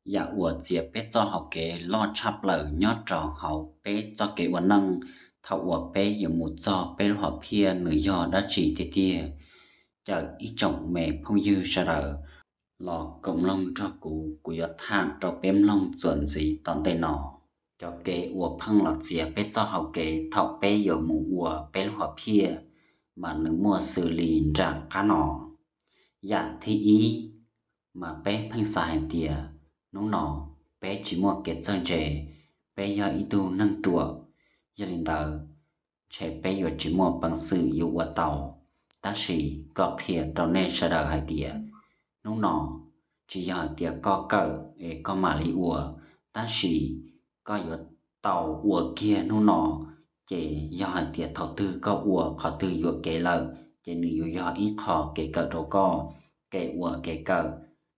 Yam uas txiav peb txoj hau kev loj tshaj plaws nyob rau hauv peb txoj kev ua neej, thaum uas peb yuav mus txog peb lub hom phiaj nws yog dab tsi tiag tiag. Caw ib tsoom me phooj ywg sawv daws los koom mloog nrog kuv, kuv yuav tham rau peb mloog txuas ntxiv tom ntej no. Cov kev uas pheej los txiav peb txoj hau kev thaum peb yuav mus ua peb lub hom phiaj, mas nws muaj xws li nram qab no. Yam thib ib, mas peb pheej xav hais tias hnub no peb tsis muaj kev txawj ntse, peb yog ib tug neeg ruam, yog li ntawd ntshe peb yuav tsis muaj peev xwm yuav ua tau. Tab sis koj qhia rau nej sawv daws hais tias hnub no tsis yog hais tias koj kawm es koj mam li ua, tab sis koj yuav tau ua kiag hnub no, ces yog hais tias thaum twg koj ua qhov twg yuam kev lawm, ces nws yuav yog ib qho kev kawm rau koj, kev ua kev kawm,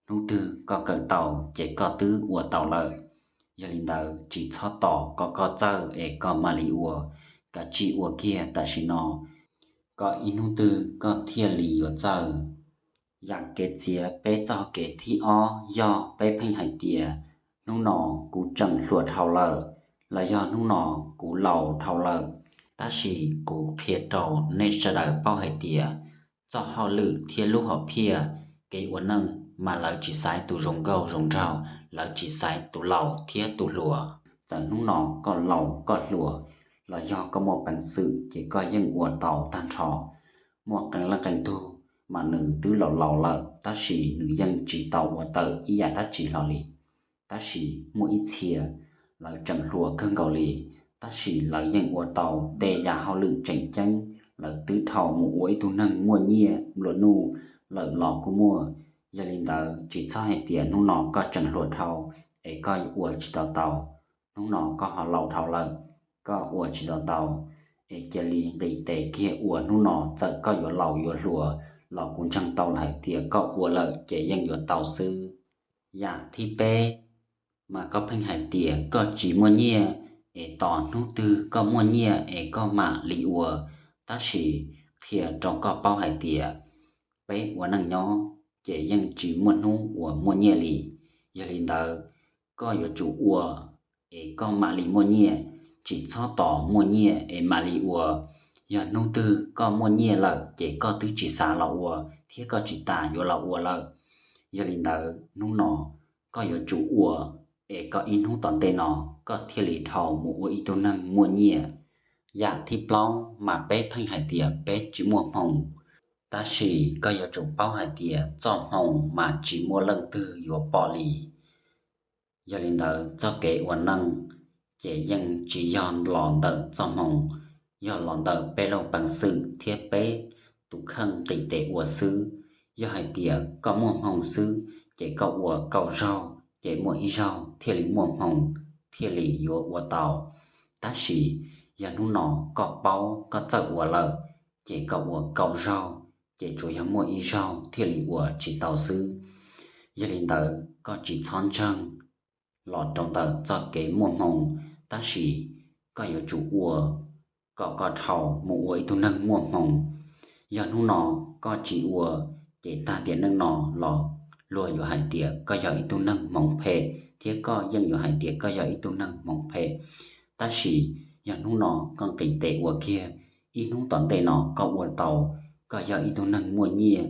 hnub twg koj kawm tau ces koj twb ua tau lawm. Yog li ntawd tsis txhob tos kom koj txawj es koj mam li ua, kav tsij ua kiag tam sim no, kom ib hnub twg koj thiaj li yuav txawj. Yam kev txiav peb txoj kev thib ob yog peb pheej hais tias hnub no kuv tseem hluas dhau lawm, los yog hnub no kuv laus dhau lawm. Tab sis kuv qhia rau nej sawv daws paub hais tias txoj hauj lwm thiab lub hom phiaj, kev ua neej mas lawv tsis xaiv tus zoo nkauj zoo nraug, lawv tsis xaiv tus laus thiab tus hluas. Txawm hnub no koj laus koj hluas, los yog koj muaj peev xwm ces koj yeej ua tau tag nrho. Muaj qee leej qee tug mas nws twb laus laus lawm tab sis nws yeej tsis tau ua tawm ib yam dab tsi hlo li. Tab sis muaj ib txhia lawv tseem hluas kawg nkaus li, tab sis lawv yeej ua tau tej yam hauj lwm tseem ceeb, lawv twb dhau mus ua ib tug neeg muaj nyiaj nplua nuj lawm los kuj muaj. Yog li ntawd tsis txhob hais tias hnub no koj tseem hluas dhau es koj ua tsis tau tau, hnub no koj ho laus dhau lawm, koj ua tsis tau tau, es cia li nqis tes kiag ua hnub no, txawm koj yuav laus yuav hluas los kuv ntseeg tau hais tias koj ua lawm ces yeej yuav tau xwb. Yam thib peb, mas koj pheej hais tias koj tsis muaj nyiaj, es tos hnub twg koj muaj nyiaj es koj mam li ua. Tab sis qhia rau koj paub hais tias peb ua neej nyob ces yeej tsis muaj hnub uas muaj nyiaj li. Yog li ntawd, koj yuav tsum ua es koj mam li muaj nyiaj, tsis txhob tos muaj nyiaj es mam li ua. Yog hnub twg koj muaj nyiaj lawm ces koj twb tsis xav los ua thiab koj tsis tas yuav los ua lawm. Yog li ntawd hnub no koj yuav tsum ua, es koj ib hnub tom ntej no koj thiaj li dhau mus ua ib tug neeg muaj nyiaj. Yam thib plaub mas peb pheej hais tias peb tsis muaj hmoo, tab sis koj yuav tsum paub hais tias txoj hmoo mas tsis muaj leej twg yuav pom li. Yog li ntawd txoj kev ua neej ces yeej tsis yog los ntawm txoj hmoo, yog los ntawm peb lub peev xwm thiab peb tus kheej nqis tes ua xwb. Yog hais tias koj muaj hmoo xwb ces koj ua kaum zaug ces muaj ib zaug thiaj li muaj hmoo, thiaj li yuav ua tau. Tab sis yog hnub no koj paub koj txawj ua lawm, ces koj ua kaum zaug ces tsuas yog muaj ib zaug thiaj li ua tsis tau xwb. Yog li ntawd koj tsis txhob ntseeg los rau ntawm txoj kev muaj hmoo, tab sis koj yuav tsum ua kom koj dhau mus ua ib tug neeg muaj hmoo. Yog hnub no koj tsis ua, ces tag tiam neej no los luag yuav hais tias koj yog ib tug neeg hmoov phem, thiab koj yeej yuav hais tias koj yog ib tug neeg hmoov phem. Tab sis yog hnub no koj nqis tes ua kiag, ib hnub tom ntej no koj ua tau, koj yog ib tug neeg muaj nyiaj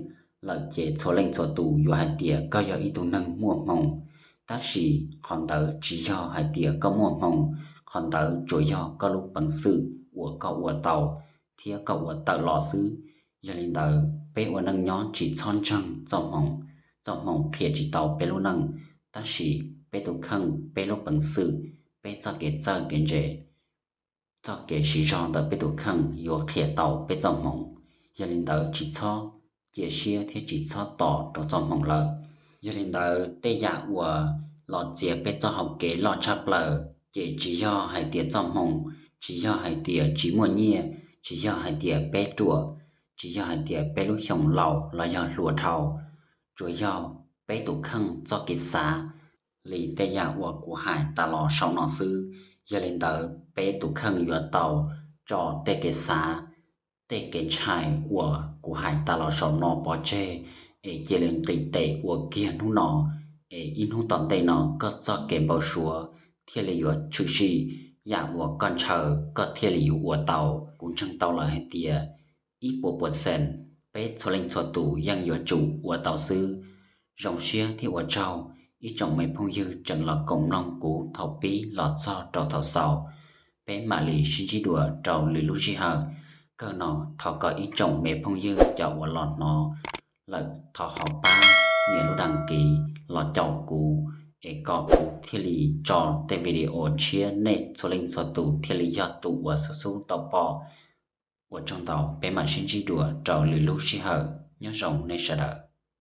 lawm ces txhua leej txhua tus yuav hais tias koj yog ib tug neeg muaj hmoo. Tab sis qhov ntawd tsis yog hais tias koj muaj hmoo, qhov ntawd tsuas yog koj lub peev xwm uas koj ua tau thiab koj ua tawm los xwb. Yog li ntawd peb ua neej nyob tsis txhob ntseeg txoj hmoo. Txoj hmoo qhia tsis tau peb lub neej, tab sis peb tus kheej, peb lub peev xwm, peb txoj kev txawj kev ntse, txoj kev siv zog ntawm peb tus kheej yuav qhia tau peb txoj hmoo. Yog li ntawd tsis txhob cia siab thiab tsis txhob tos rau txoj hmoo lawm. Yog li ntawd tej yam uas los txiav peb txoj hau kev loj tshaj plaws ces tsis yog hais tias txoj hmoo, tsis yog hais tias tsis muaj nyiaj, tsis yog hais tias peb ruam, tsis yog hais tias peb lub xyoos laus los yog hluas dhau, tsuas yog peb tus kheej txoj kev xav li tej yam uas kuv hais tas los saum no xwb. Yog li ntawd peb tus kheej yuav tau tso tej kev xav, tej kev ntshai uas kuv hais tas los saum no pov tseg, es cia li nqis tes ua kiag hnub no, es ib hnub tom ntej no koj txoj kev npau suav thiaj li yuav tshwm sim, yam uas koj ntshaw koj thiaj li yuav ua tau. Kuv ntseeg tau lawm hais tias ib puas percent peb txhua leej txhua tus yeej yuav tsum ua tau xwb. Zoo siab thiab ua tsaug ib tsoom me phooj ywg tseem los koom mloog kuv thaum pib los txog rau thaum xaus. Peb mam li sib ntsib dua rau lwm lub sij hawm. Kawg no thov kom ib tsoom me phooj ywg cov uas los hnov lawm thov ho pab nias lub đăng ký los caum kuv, es kom kuv thiaj li tso tej video tshiab nej txhua leej txhua tus thiaj li yog tus uas xub xub tau pom. Ua tsaug ntau, peb mam sib ntsib dua rau lwm lub sij hawm. Nyob zoo nej sawv daws.